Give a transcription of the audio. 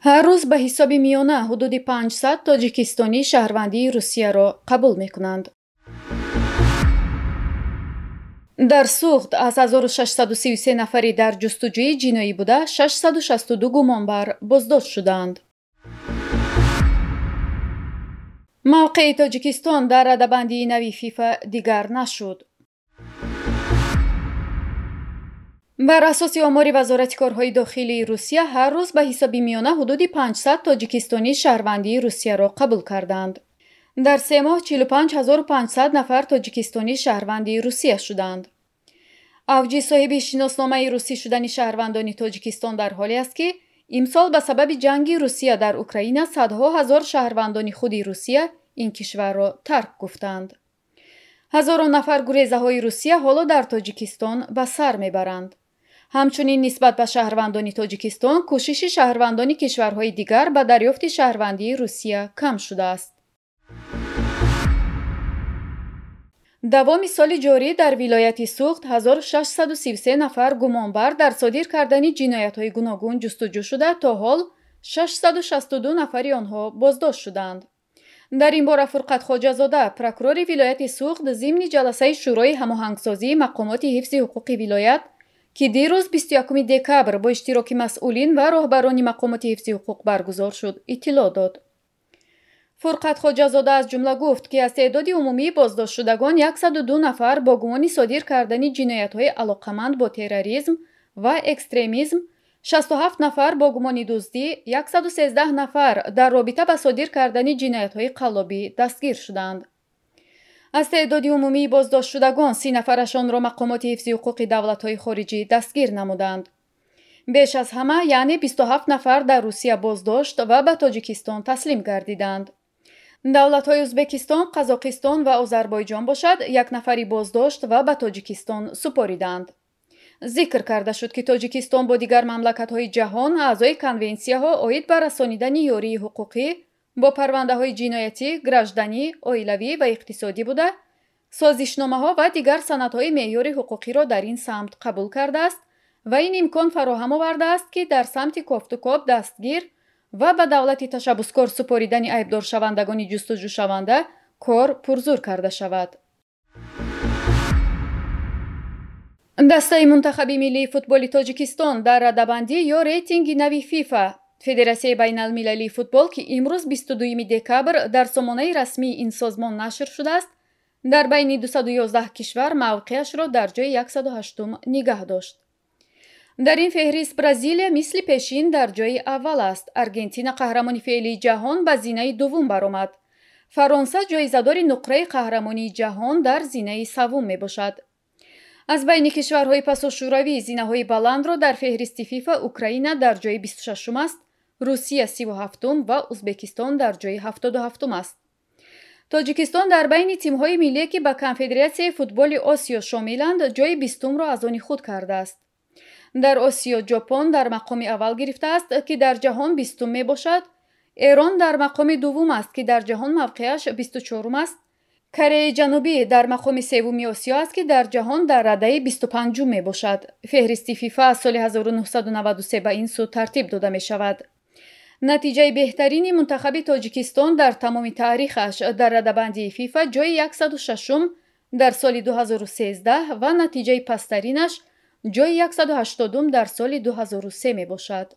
Ҳар рӯз ба ҳисоби миёна ҳудуди 500 тоҷикистонӣ шаҳрвандии Русияро қабул мекунанд. Дар Суғд аз 1633 нафари дар ҷустуҷӯи ҷиноӣ буда 662 гумонбар боздошт шуданд. Мавқеи Тоҷикистон дар радабандии нави ФИФА дигар нашуд. Бар асоси омори Вазорати корҳои дохилии Русия, ҳар рӯз ба ҳисоби миёна ҳудуди 500 тоҷикистонӣ шаҳрвандии Русияро қабул карданд. Дар 3 моҳ 45 500 нафар тоҷикистонӣ шаҳрванди Русия шуданд. Авҷи соҳиби шиносномаи русӣ шудани шаҳрвандони Тоҷикистон дар ҳоле аст, ки имсол ба сабаби ҷанги Русия дар Украина садҳо ҳазор шаҳрвандони худи Русия ин кишварро тарк гуфтанд. Ҳазорон нафар гурезаҳои Русия ҳоло дар Тоҷикистон ба сар мебаранд. Ҳамчунин нисбат ба шаҳрвандони Тоҷикистон кӯшиши шаҳрвандони кишварҳои дигар ба дарёфти шаҳрвандии Русия кам шудааст. Давоми соли ҷорӣ дар вилояти Суғд 1633 нафар гумонбар дар содир кардани ҷиноятҳои гуногун ҷустуҷӯ шуда, то ҳол 662 нафари онҳо боздошт шуданд. Дар ин бора Фурқат Хоҷазода, прокурори вилояти Суғд, зимни ҷаласаи Шӯрои ҳамоҳангсозии мақомоти ҳифзи ҳуқуқи вилоят, ки дирӯз 21 декабр бо иштироки масъулин ва роҳбарони мақомоти ҳифзи ҳуқуқ баргузор шуд, иттилоъ дод. Фурқат Хоҷазода аз ҷумла гуфт, ки аз теъдоди умумии боздоштшудагон 102 нафар бо гумони содир кардани ҷиноятҳои алоқаманд бо терроризм ва экстремизм, 67 нафар бо гумони дуздӣ, 113 нафар дар робита ба содир кардани ҷиноятҳои қаллобӣ дастгир шуданд. Аз теъдоди умумии боздоштшудагон 30 нафарашонро мақомоти ҳифзи ҳуқуқи давлатҳои хориҷӣ дастгир намуданд. Беш аз ҳама, яъне 27 нафар дар Русия боздошт ва ба Тоҷикистон таслим гардиданд. Давлатҳои Ӯзбекистон, Қазоқистон ва Озарбойҷон бошад, як нафари боздошт ва ба Тоҷикистон супориданд. Зикр карда шуд, ки Тоҷикистон бо дигар мамлакатҳои ҷаҳон аъзои конвенсияҳо оид ба расонидани ёрии ҳуқуқӣ бо парвандаҳои ҷиноятӣ, гражданӣ, оилавӣ ва иқтисодӣ буда, созишномаҳо ва дигар санадҳои меъёри ҳуқуқиро дар ин самт қабул кардааст ва ин имкон фароҳам овардааст, ки дар самти кофтукоб, дастгир ва ба давлати ташаббускор супоридани айбдоршавандагони ҷустуҷӯшаванда кор пурзур карда шавад. Дастаи мунтахаби миллии футболи Тоҷикистон дар радабандӣ ё рейтинги нави ФИФА, Федератсияи байналмилалии футбол, ки имрӯз 22 декабр дар сомонаи расмии ин созмон нашр шудааст, дар байни 211 кишвар мавқеашро дар ҷои 108 нигаҳ дошт. Дар ин феҳрист Бразилия мисли пешин дар ҷои аввал аст. Аргентина, қаҳрамони феълии ҷаҳон, ба зинаи дуввум баромад. Фаронса, ҷоизадори нуқраи қаҳрамонии ҷаҳон, дар зинаи саввум мебошад. Аз байни кишварҳои пасошӯравӣ зинаҳои баландро дар феҳристи ФИФА Украина дар ҷои 26 аст, Русия 37 ва Ӯзбекистон дар ҷои 77 аст. Тоҷикистон дар байни тимҳои миллие, ки ба Конфедератсияи футболи Осиё шомиланд, ҷои 20-умро аз они худ кардааст. Дар Осиё Ҷопон дар мақоми аввал гирифтааст, ки дар ҷаҳон 20-ум мебошад. Эрон дар мақоми дуввум аст, ки дар ҷаҳон мавқеаш 24-ум аст. Кореяи Ҷанубӣ дар мақоми севуми Осиё аст, ки дар ҷаҳон дар радаи 25-ум мебошад. Феҳристи ФИФА аз соли 1993 ба ин сӯ тартиб дода мешавад. Натиҷаи беҳтарини мунтахаби Тоҷикистон дар тамоми таърихаш дар радабандии ФИФА ҷои 106-ум дар соли 2013 ва натиҷаи пасттаринаш ҷои 180-ум дар соли 2003 мебошад.